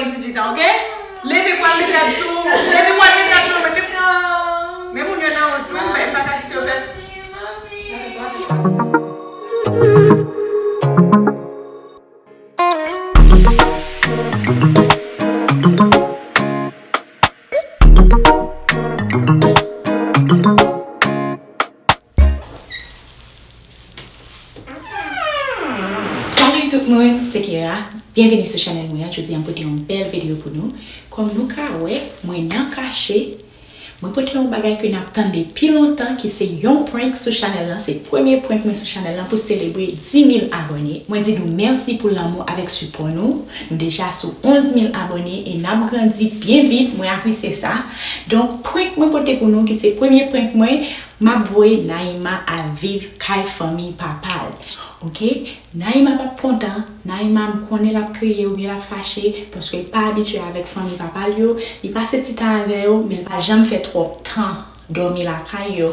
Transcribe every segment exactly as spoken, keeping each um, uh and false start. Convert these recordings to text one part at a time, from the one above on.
Dizuit an, oke? Leve pou al met rad sou ou. Leve pou al met rad sou ou. Men moun yo nan wont tou, m pa ka kite yo fè. Salut tout moun, se Kira. Byenveni sou chanèl mwen an. Jodi a m pote yon bèl videyo pou nou. Kòm nou ka wè, mwen nan kache. Mwen pote yon bagay ke n ap tann depi lontan, ki se yon prank sou chanèl lan. Se premye prank mwen sou chanèl lan pou selebre dis mil abòne. Mwen di nou mèsi pou lanmou avèk sipò nou. Nou deja sou onz mil abòne e n ap grandi byen vit. Mwen apresye sa. Donk, prank mwen pote pou nou, ki se premye prank mwen, m ap voye Naïma al viv kay fanmi papa l. Oke? Naïma p ap kontan. Naïma, m konnen l ap kriye oubyen l ap fache paske l pa abitye avèk fanmi papa l yo. Li pase ti tan avè yo, men l pa janm fè twòp tan dòmi lakay yo.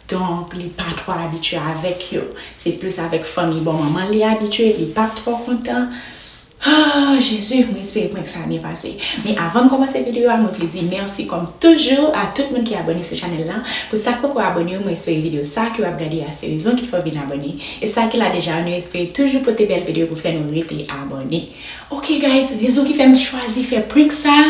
Donk, li pa twò abitye avèk yo. Se plis avèk fanmi bò manman l li abitye, li p ap twò kontan. Ah, Jezi, mwen espere prank sa a byen pase. Men avan m kòmanse videyo a, mwen vle di mèsi kòm toujou a tout moun ki abòne sou chanèl lan. Pou sa k poko abòne yo, mwen espere videyo sa a ke w ap gade a se rezon ki fè w vin abòne. E sa ki la deja, nou espere toujou pote bèl videyo pou fè nou rete abòne. Ok guys, rezon ki fè m chwazi fè prank sa a,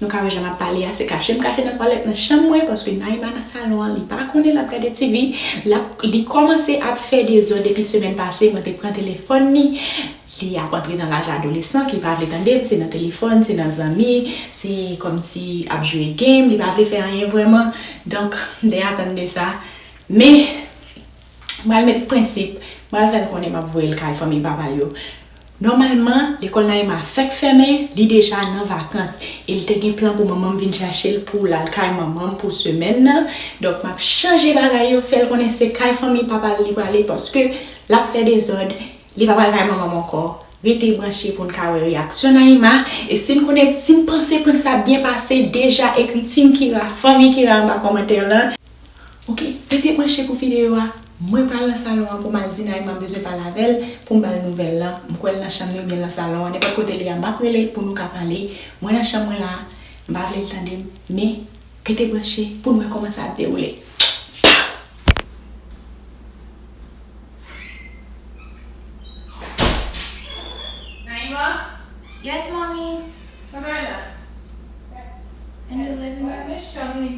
nou ka wè jan m ap pale a, se kache m kache nan twalèt nan chanm mwen, paske Naïma nan salon an, li pa konnen l ap gade T V, l ap, li kòmanse ap fè dezòd depi semèn pase, mwen te pran telefòn li, li ap antre nan laj adolesans, li pa vle tande m, se nan telefòn, se nan zanmi, se kòmsi ap jwe game, li pa vle fè anyen vrèman. Donk, m te atann de sa. Men, m pral met prensip, m pral fè l konnen m ap voye l kay fanmi papa l yo. Nòmalman, lekòl Naïma fèk fèmen, li deja nan vakans. E l te gen plan pou manman m vin chache l pou l al kay manman m pou semèn nan. Donk, m ap chanje bagay yo, fè l konnen se kay fanmi papa l li prale, paske l ap fè dezòd, li pa pral kay manman m ankò. Rete branche pou n ka wè reyaksyon Naïma. E si n konnen, si n panse prank sa byen pase, deja ekri Team Kira, fanmi Kira anba kòmantè lan. Ok, rete branche pou videyo a. Mwen pral nan salon an pou m al di Naïma m bezwen pale avè l, pou m ba l nouvèl lan. M kwè l nan chanm li oubyen l nan salon an. Nenpòt kote li ye a, m ap rele l pou nou ka pale. Mwen nan chanm mwen la, m pa vle l tande m, men rete branche pou n wè kòman sa ap dewoule. Naïma? Yes, mommy. Sa bay la? In the living room. Men chanm li.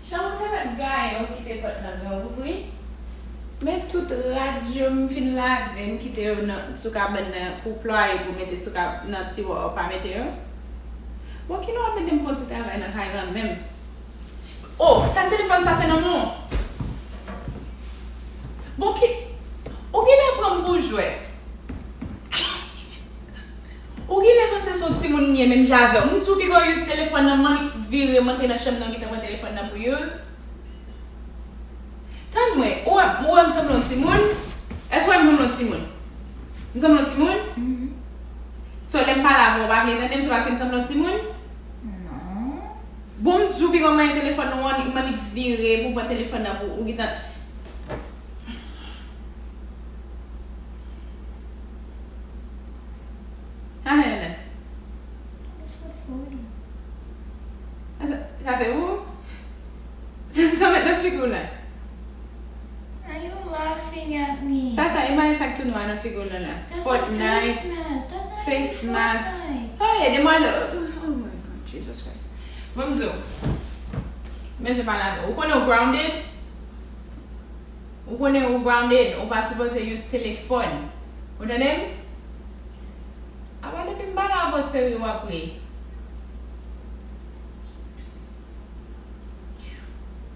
Chanm ou te mèt gaye, ou kite pòt lan gran ouvri. Men tout rad yo m fin lave, m kite yo nan, sou kabann nan pou plwaye pou mete sou kab-, nan tiwa ou pa mete yo. Bon, kilè w ap mete m fè yon ti travay nan kay lan menm? Oh, sa telefòn sa fè nan men w? Bon, ki, ou genlè pran m pou jwèt. Ou genlè panse se yon timoun m ye menm jan avè w. M di w piga w use telefòn nan, m annik vire m antre nan chanm nan, w gentan pran telefòn nan pou use. Tann mwen, ou wè, ou wè m sanble yon timoun? Èske w wè m sanble yon timoun? M sanble yon timoun? Mhm. So, lè m pale avè w, ou pa vle tande m, se paske m sanble yon timoun? Non. Bon, m di w piga w manyen telefòn nan, w annik, m annik vire pou pran telefòn nan pou ou gentan. Sa se foto. Sa, sa, sa se ou? Sa w met nan figi w la? Are you laughing at me? Sa, sa, imagine sa k tou nwa nan figi w la la. That's a Fortnite. Face mask. That's not even face mask. Fortnite. Sa w ye, demwazèl? Oh my God, Jesus Christ. Bon, m di w. Men se pa la. Ou konnen w grounded? Ou konnen ou grounded, ou pa sipoze use telefòn. Ou tande m? Apa depi m pale avè w serye w ap ri?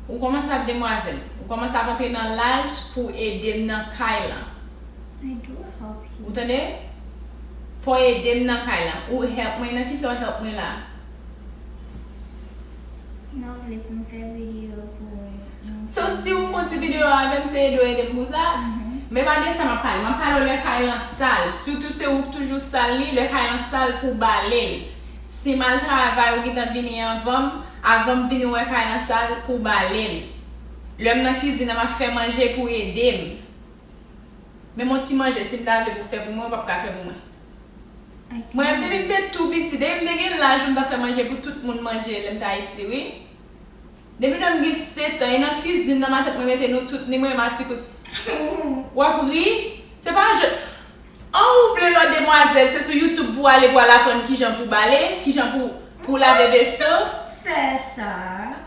Ou kòmanse ap demwazèl. Ou kòmanse ap antre nan laj pou w ede m nan kay lan. I do help you. Ou tande? Fò w ede m nan kay lan. Ou help mwen nan kisa w help mwen la? Non, w vle pou m fè videyo pou ou. So, si ou fè yon ti videyo avè m, se ede w ede m pou sa? Mhm. Men pa de sa m ap pale. M ap pale w lè kay lan sal. Sitou se ou k toujou sal li, lè kay lan sal pou w bale l. Si m al travay, ou gentan vini anvan m, avan m vini w wè kay lan sal pou w bale l. Lè m nan kizin nan, m ap fè manje pou w ede m. Menm yon ti manje, si m ta vle pou w fè pou mwen, ou p ap ka fè pou mwen. Mwen menm, depi m te tou piti, depi m te gen laj pou m t ap fè manje pou tout moun manje lè m te Ayiti, wi. Depi lè m gen sèt an, e nan kizin nan matant mwen mete nou tout, ni mwen, Matikout. W ap ri? Se pa je. An ou vle lòt demwazèl, se sou YouTube pou w ale pou w al aprann kijan pou w bale, kijan pou, pou w lave veso. Fè sa.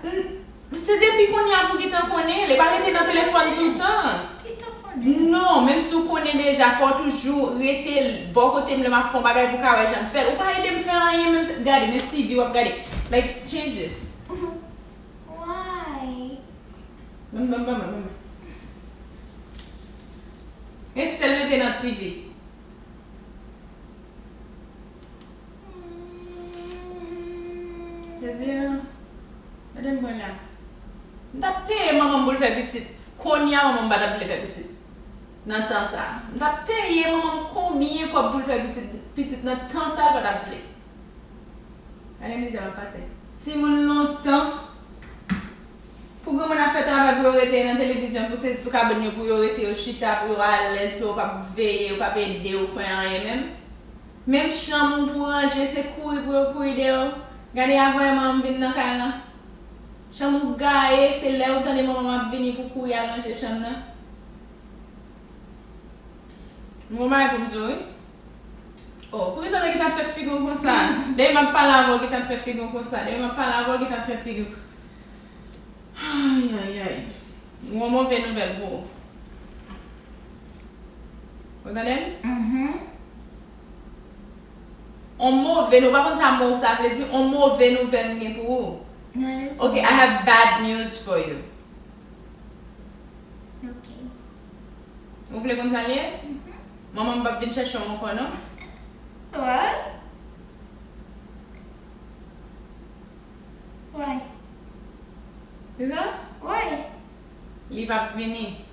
Se depi kounye a pou w gentan konnen l, e pa rete nan telefòn toutan. Gentan konnen. Non, menm si w konnen deja, fò w toujou rete bò kote m lè m ap fè yon bagay pou w ka wè jan m fè l. Ou pa ede m fè anyen menm, gade, men T V w ap gade. Like, change this. Why? Ban m, ban m, ban m, ban m. E sèl rete nan T V. Jezi, gade m pran la. M t ap peye manman m pou l fè pitit. Kounye a manman m pa t ap vle fè pitit. Nan tan sa a. M t ap peye manman m konbyen kòb pou l fè pitit, pitit nan tan sa a l pa t ap vle. Gade mizè m ap pase. Timoun lontan, pou granmoun ap fè travay pou yo rete nan televizyon, pou se sou kabann yo pou yo rete, yo chita, pou yo alèz, pou yo p ap veye, yo p ap ede yo fè anyen menm. Menm chanm ou pou ranje, se kouri pou yo kouri deyò. Gade avan manman m vin nan kay lan. Chanm ou gaye, se lè ou tande manman m ap vini pou kouri al ranje chanm nan. M gon bagay pou m di w, wi. Oh, poukisa w te gentan fè figi w konsa? Depi m ap pale avè w, gentan fè figi w konsa. Depi m ap pale avè w, gentan fè figi w. Ay, ay, ay. M gon move nouvèl pou ou. Ou tande m? Mhm. On move nou, ou pa konn sa mo sa vle di? On move nouvèl m gen pou ou. Ok, I have bad news for you. Ok. Ou vle konn sa l ye? Mhm. Manman m p ap vin chèche w ankò, non. What? Why? Kisa? Why? Li p ap vini.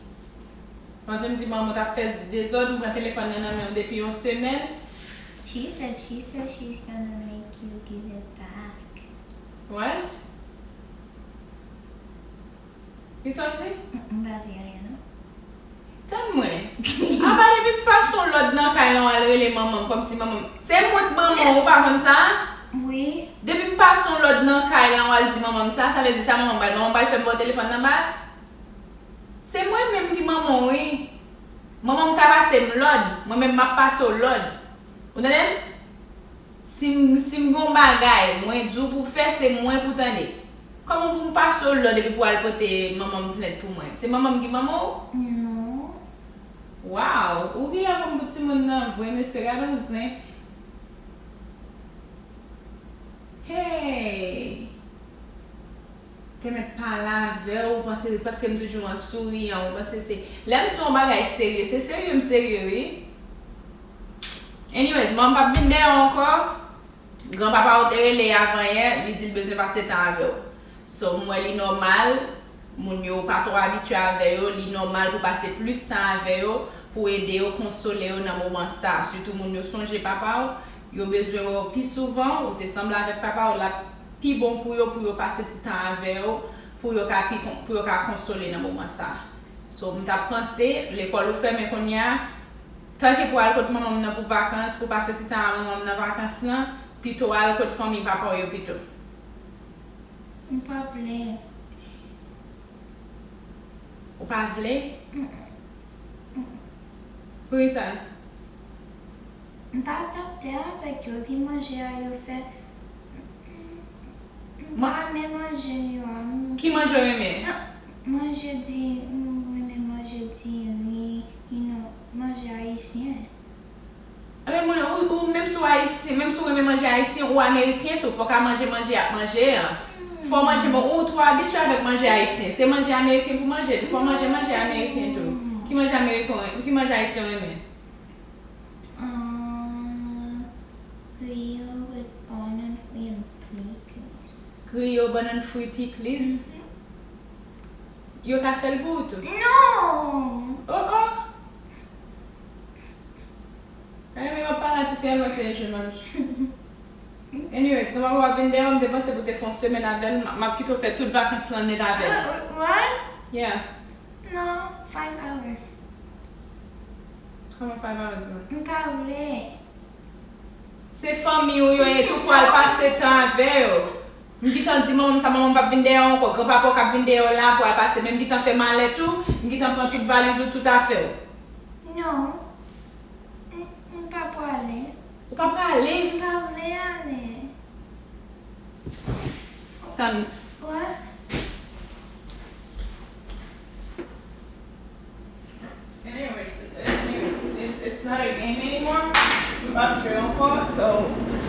Paske m di manman w t ap fè dezòd, m pran telefòn nan nan men w depi yon semèn. She said, she said she's gonna make you give it back. What? Kisa w di? Mm, m pa di anyen, non. Tann mwen. Apa depi m pase yon lòd nan kay lan, w al rele manman m, kòmsi manman m. Se mwen k manman w, ou pa konn sa? Wi. Depi m pase yon lòd nan kay lan, w al di manman m sa, sa vle di sa manman m pral, manman m pral fè m ba w telefòn nan bak? Se mwen menm ki manman w, wi. Manman m ka pase m lòd, mwen menm m ap pase w lòd. Ou tande m? Si m, si m gen yon bagay, mwen di w pou w fè, se mwen pou w tande. Kòman pou m pase w lòd epi pou w al pote manman m plent pou mwen? Se manman m ki manman w? Non. Waw, ou gen avan pou timoun nan vre, mesye, gade yon zen. Hey! Te mèt pale avè w, ou panse, paske m toujou an souriyan, ou panse se, lè m di yon bagay serye, se serye m serye, wi. Anyways, manman m p ap vin dèyè w ankò. Granpapa w te rele avanyè, li di l bezwen pase tan avè w. So, m wè li nòmal, moun yo pa twò abitye avè yo, li nòmal pou pase plis tan avè yo, pou ede yo, konsole yo nan moman sa. Sitou moun yo sonje papa w, yo bezwen wè w pi souvan, ou te sanble avèk papa w, l ap pi bon pou yo, pou yo pase ti tan avè yo, pou yo ka pi kon-, pou yo ka konsole nan moman sa. So, m t ap panse, lekòl ou fèmen kounye a, tanke pou al kot manman m nan pou vakans, pou pase ti tan ak manman m nan vakans lan, pito al kot fanmi papa w yo pito. M pa vle. Ou pa vle? Mm, mm, mm. Poukisa? M pa adapte avèk yo, epi manje a yo fè, m pa renmen manje yo a. Ki manje w renmen? Manje di, m renmen manje diri, you know, manje ayisyen. Anben, moun, ou, ou, menm si w ayisyen, menm si w renmen manje ayisyen, ou ameriken tou, fò w ka manje manje y ap manje an. Fò w manje, bon, ou twò abitye avèk manje ayisyen. Se manje ameriken pou manje, fò w manje manje ameriken tou. Ki manje ameriken w renmen? Ki manje ayisyen w renmen? Um, griyo with bannann fri and pickles. Griyo, bannann fri, pickles? Mhm. Yo ka fè l pou ou tou? Non! Oh, oh! Anyway, m ap pale a ti fi a, se jwe manch. Anyways, granpapa w ap vin dèyè w, m te panse pou te fè yon semèn avè l, m, m ap kite w fè tout vakans lan nèt avè l. Uh, what? Yeah. Non, five hours. Kòman five hours lan? M pa vle. Se fanmi w yo ye tou, pou al pase tan avè yo. M gentan di manman m sa, manman m p ap vin dèyè w ankò. Granpapa w k ap vin dèyè w la pou al pase, men m gentan fè malè tou, m gentan pran tout valiz ou, tout afè w. Non. M, m pa prale. Ou pa prale? M pa vle ale. Tann. Wè. Anyways, anyways, it's, it's not a game anymore. M p ap jwe ankò, so,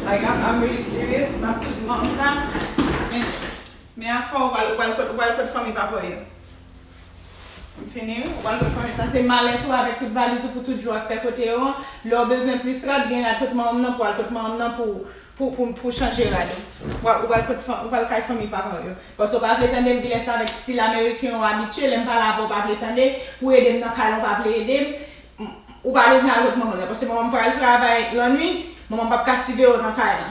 like, I'm, I'm really serious. M ap tou di manman sa. Men, men afè w pral, ou pral kot, ou pral kot fanmi papa w yo. M fini, ou pral kot fanmi. Sa se malè tou avèk tout valiz ou pou tout jou ap fè kote yo an. Lè w bezwen plis rad, gen rad kot manman m nan pou al kot manman m nan pou, pou, pou, pou chanje rad ou. Ou pral, ou pral kot fan, ou pral kay fanmi papa w yo. Paske w pa vle tande m, genlè se avèk stil ameriken w abitye, lè m pale avè w, w pa vle tande, pou ede m nan kay la, w pa vle ede m. M, ou pa bezwen al kot manman nan, paske manman m pral travay lannwit, manman m p ap ka siveye w nan kay la.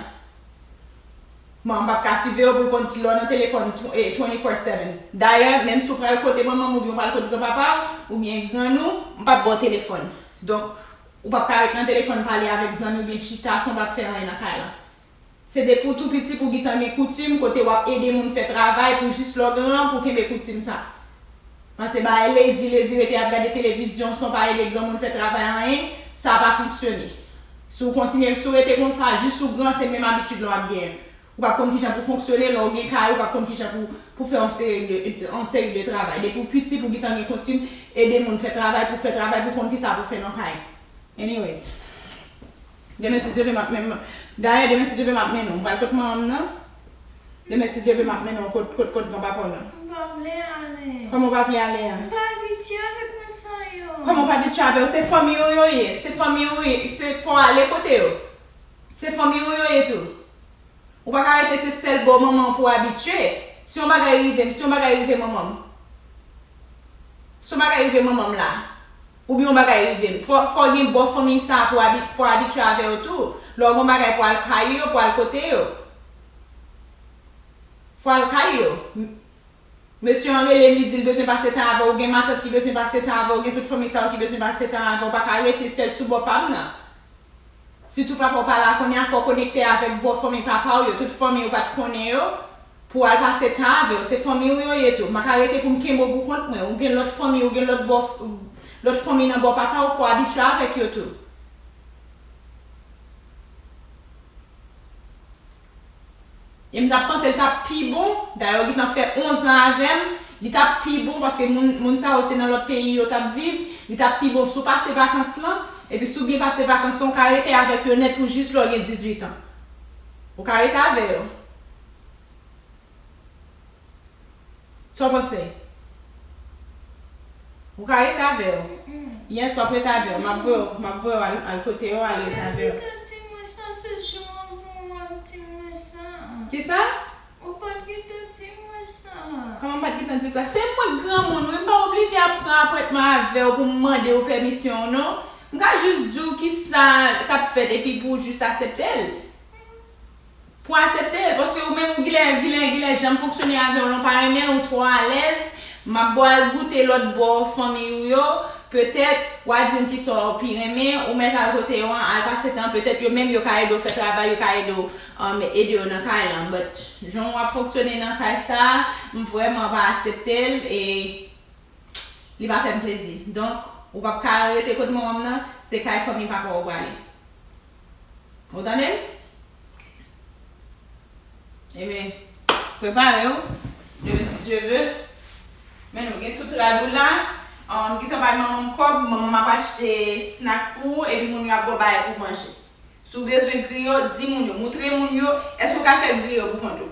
Manman m p ap ka siveye w pou l konn si lè w nan telefòn tw-, eh, twenty-four seven. Dayè, menm si w pral kote manman m oubyen w pral kot granpapa w oubyen grann ou, m p ap ba w telefòn. Donk, ou p ap ka ret nan telefòn pale avèk zanmi oubyen chita san w p ap fè anyen nan kay la. Se depi w tou piti pou w gentan gen koutim kote w ap ede moun fè travay pou jis lè w gran pou w kenbe koutim sa. Paske bagay lezi, lezi, rete ap gade televizyon san w pa ede granmoun fè travay anyen, sa pa fonksyone. Si w kontinye, si w rete konsa, jis ou gran, se menm abitid la w ap genyen. Ou p ap konn kijan pou fonksyone, lè w gen kay, ou p ap konn kijan pou, pou fè yon seri de, yon seri de travay. Depi w piti, pou w gentan gen koutim ede moun fè travay, pou fè travay, pou konn kisa pou fè nan kay. Anyways. Demen, si Dye vle, m ap menm, dayè, demen, si Dye vle, m ap mennen w. M pral kot manman m nan. Demen, si Dye vle, m ap mennen w kot, kot, kot granpapa w nan. M pa vle ale. Kòman w pa vle ale a? M pa abitye avèk moun sa yo. Kòman w pa abitye avè yo? Se fanmi w yo ye. Se fanmi w ye. Se fò w ale kote yo. Se fanmi w yo ye tou. Ou pa ka rete se sèl bò manman w pou w abitye. Si yon bagay rive m, si yon bagay rive manman m, si yon bagay rive manman m la, oubyen yon bagay rive m, fò, fò gen bò fanmi sa pou abi-, fò abitye avè yo tou. Lè w gen yon bagay pou al kay yo, pou al kote yo. Fò al kay yo. M-, mesye an rele m, li di l bezwen pase tan avè w, ou gen matant ki bezwen pase tan avè w, ou gen tout fanmi sa yo ki bezwen pase tan avè w, ou pa ka rete sèl sou bò pa m nan. Sitou papa w pa la kounye a, fò w konekte avèk bò fanmi papa w yo, tout fanmi ou pa t konnen yo, pou w al pase tan avè yo. Se fanmi w yo ye tou. M pa ka rete pou m kenbe w pou kont mwen. Ou gen lòt fanmi, ou gen lòt bò, lòt fanmi nan bò papa w, fò w abitye avèk yo tou. E m t ap panse l t ap pi bon, dayè w gentan fè onz an avè m, li t ap pi bon paske moun, moun sa yo se nan lòt peyi yo t ap viv, li t ap pi bon si w pase vakans lan, epi si w byen pase vakans lan, w ka rete avèk yo nèt pou jis lè w gen dizuit an. Ou ka rete avè yo. Sa w panse? Ou ka rete avè yo. Mm-mm. Yes, w ap rete avè yo. M ap voye w, m ap voye w al, al kote yo, al rete avè yo. Ou pa t gentan di mwen sa, se jou anvan w ap di mwen sa. Kisa? Ou pa t gentan di mwen sa. Kòman m pa t gentan di w sa? Se mwen k granmoun, wi, m pa oblije ap pran apwentman avè w pou m mande w pèmisyon w, non. M ka jis di w kisa k ap fèt epi pou w jis aksepte l. Pou aksepte l, paske ou menm, ou genlè, genlè, genlè jan m fonksyone avè w lan, ou pa renmen l, ou twò alèz, m ap ba w al goute lòt bò fanmi w yo, petèt, w a di m kisa w pi renmen, ou mèt al kote yo an, al pase tan, petèt yo menm yo ka ede w fè travay, yo ka ede w, um, ede w nan kay lan, but jan w ap fonksyone nan kay sa a, m vrèman pa aksepte l, e li pa fè m plezi. Donk, ou p ap ka rete kot manman m nan, se kay fanmi papa w ou prale. Ou tande m? Ebyen, prepare w. Demen, si Dye ve. Men nou gen tout rad ou la. An, m gentan bay manman m kòb, manman m ap achte snack pou ou, epi moun yo ap ba w bagay pou w manje. Si w bezwen griyo, di moun yo, moutre moun yo, èske w ka fè griyo pou kont ou?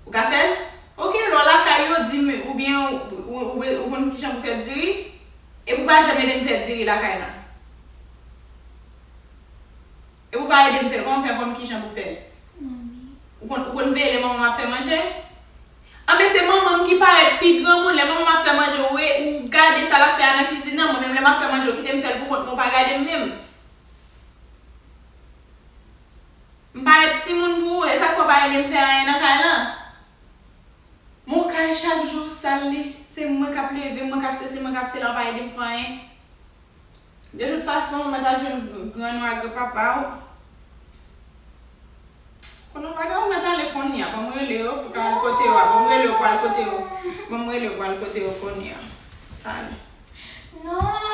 Ou ka fè l? Oke, lè w lakay yo, di m, oubyen ou, ou, ou, ou konn kijan pou fè diri? Epi w pa janm ede m fè diri lakay la. Epi w pa ede m fè l, kòman w fè konn kijan pou fè l? Ou konn, ou konn veye lè manman m ap fè manje? Anben, se manman m ki parèt pi granmoun, lè manman m ap fè manje, ou, ou gade sa l ap fè a nan kizin nan, mwen menm lè m ap fè manje, ou kite m fè l pou kont mwen, ou pa gade m menm. M parèt timoun pou ou, e sa k fè w pa ede m fè anyen nan kay lan? Mon kay chak jou sal li, se mwen k ap leve, mwen k ap sesi, mwen k ap sela, w pa ede m fè anyen. De tout fason, mwen t al jwenn grann ou ak granpapa w. Kono bagay ou mèt ale kounye a. Ban m rele yo pou ka al kote yo a. Ban m rele yo pou al kote yo. Ban m rele yo pou al kote yo kounye a. Ale. Non.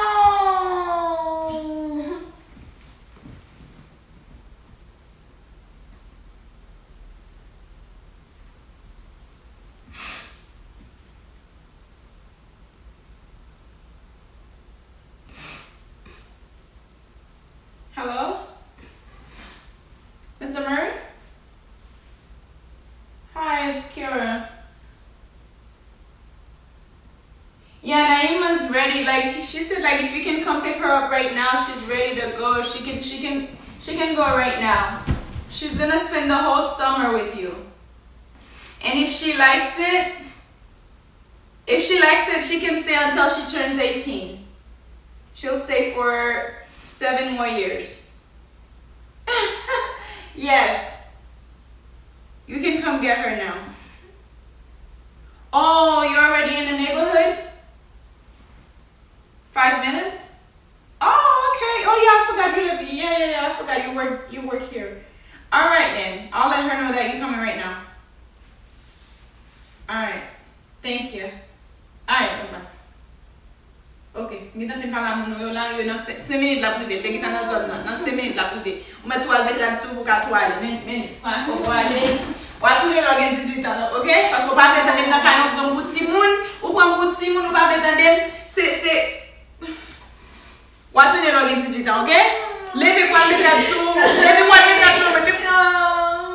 Hello? Mister Murray? Hi, it's Kira. Yeah, Naima's ready. Like she, she said, like if you can come pick her up right now, she's ready to go. She can she can she can go right now. She's gonna spend the whole summer with you. And if she likes it, if she likes it, she can stay until she turns eighteen. She'll stay for seven more years. Yes. You can come get her now. Oh, you're already in the neighborhood? Five minutes? Oh, okay. Oh, yeah, I forgot you live. Yeah, yeah, yeah, I forgot you work you work here. All right then. I'll let her know that you're coming right now. All right. Thank you. All right, bye-bye. Ok, m gentan fin pale a moun ou yo la, yo nan senk, senk minit l ap rive, l te gentan nan zòn nan, nan senk minit l ap rive. Ou mèt tou al mete rad sou ou pou ka tou ale, men, men, fòk ou ale. W a tounen lè w gen dizuit an, ok? Paske w pa vle tande m nan kay la, ou pran m pou timoun, ou pran m pou timoun, ou pa vle tande m, se, se, w a tounen lè w gen dizuit an, ok? Leve pou al mete rad sou ou, leve pou al mete rad sou ou,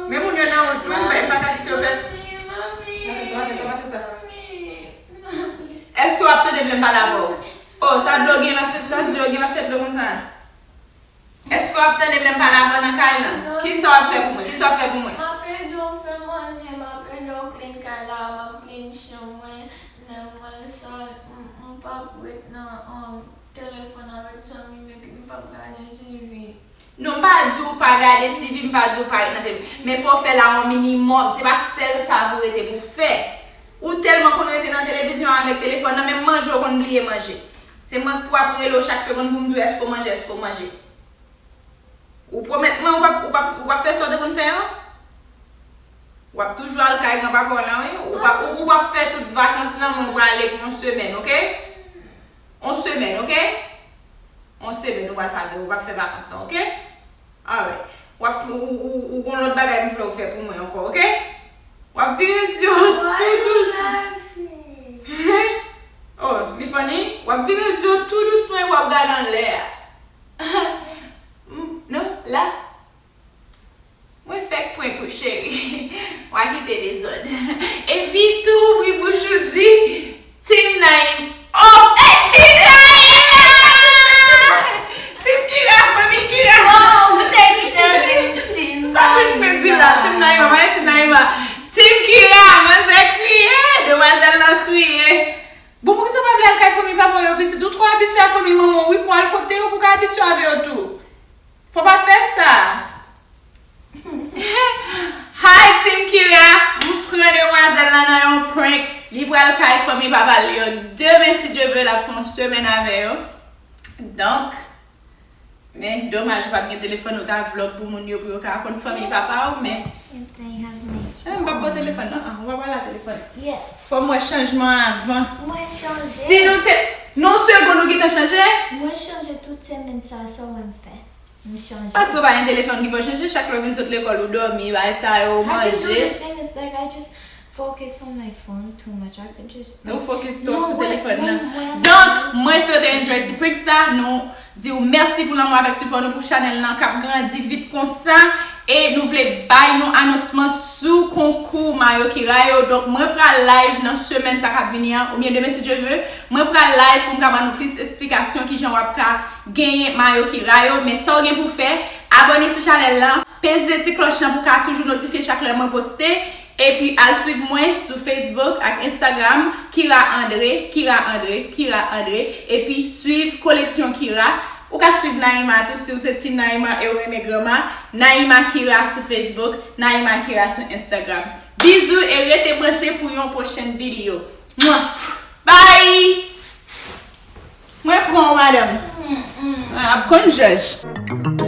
men moun yo nan wont tou, m pa ka kite yo fè. Pa fè sa, pa fè sa, pa fè sa. Èske w ap tande m lè m pale avè w? Oh, sa dlo gen nan fè, sa je gen nan fè dlo konsa. Èske w ap tande m lè m pale avè w nan kay lan? Kisa w ap fè pou mwen? Kisa w ap fè pou mwen? M ap ede w fè manje, m ap ede w clean kay la, m ap clean chanm mwen, lè mwen sal, m, m p ap ret nan, um, telefòn avèk zanmi m epi m p ap gade T V. Non, m pa di w pa gade T V, m pa di w pa ret nan tele. Men fò w fè la yon minimòm. Se pa sèl sa pou w rete pou w fè. Ou tèlman konn rete nan televizyon avèk telefòn nan, menm manje w konn bliye manje. Se mwen k pou ap rele w chak segonn pou m di w èske w manje, èske w manje. Ou pwomèt mwen ou p ap, ou p ap, ou p ap fè sa w te konn fè an? W ap toujou al kay granpapa w lan, wi. Ou p ap, ou, ou p ap fè tout vakans lan, men w prale pou yon semèn, ok? Yon semèn, ok? Yon semèn ou pral fè, ou p ap fè vakans lan, ok? Alright. W ap, ou, ou, ou, ou gon lòt bagay m vle w fè pou mwen ankò, ok? W ap vire zye w tou dous. Oh, li funny? W ap vire zye w tou dousman epi w ap gade anlè a. Mm, non, la. Mwen fèk prank ou, cheri. W a kite dezòd. Epi tou ouvri bouch ou di, Team Naïma. Oh, e Team Naïma! Team Kira, fanmi Kira. Oh, ou te kite di Team Naïma. Sa bouch mwen di la, Team Naïma, pa Team Naïma. Team Kira, manzè kriye, demwazèl lan kriye. Bon, poukisa w pa vle al kay fanmi papa w yo pitit? Ou twò abitye a fanmi manman w, wi, fò w al kote yo pou w ka abitye avè yo tou. Fò w pa fè sa. Hi, Team Kira! M pran demwazèl lan nan yon prank. Li pral kay fanmi papa l yo demen, si Dye vle, l ap fè yon semèn avè yo. Donk, men domaj ou pa t gen telefòn, ou ta vlog pou moun yo, pou yo ka konn fanmi papa w, men. Can't I have my Eh, m p ap ba w telefòn nan, ah, ou pa pale a telefòn. Yes. Fò m wè chanjman avan. Mwen chanje. Si nou te, nan yon segonn ou gentan chanje? Mwen chanje tout semèn sa, sa w wè m fè. M chanje. Paske w pa gen telefòn ki fè w chanje, chak lè w vin sot lekòl, ou dòmi, bagay sa yo, ou manje. I can do the same, it's like I just focus on my phone too much. I could just, like, ou focus twòp sou telefòn nan. Donk, mwen swete enjoy ti prank sa, nou di w mèsi pou lanmou avèk sipò nou pou chanèl lan k ap grandi vit konsa. E nou vle bay yon anonsman sou konkou mayo Kira yo. Donk, mwen pral live nan semèn sa k ap vini an, oubyen demen si Dye vle. Mwen pral live pou m ka ban nou plis esplikasyon kijan w ap ka genyen mayo Kira yo. Men sa w gen pou fè, abòne sou chanèl lan, peze ti klòch lan pou w ka toujou notifye chak lè mwen poste. Epi al swiv mwen sou Facebook ak Instagram, Kira André, Kira André, Kira André. Epi swiv Koleksyon Kira. Ou ka swiv Naïma tou si w se Team Naïma e w renmen granma. Naïma Kira sou Facebook, Naïma Kira sou Instagram. Bizou e rete branche pou yon pwochèn videyo. Mwa! Bye! Mwen pran w, madanm. Mwen ap konn jòj.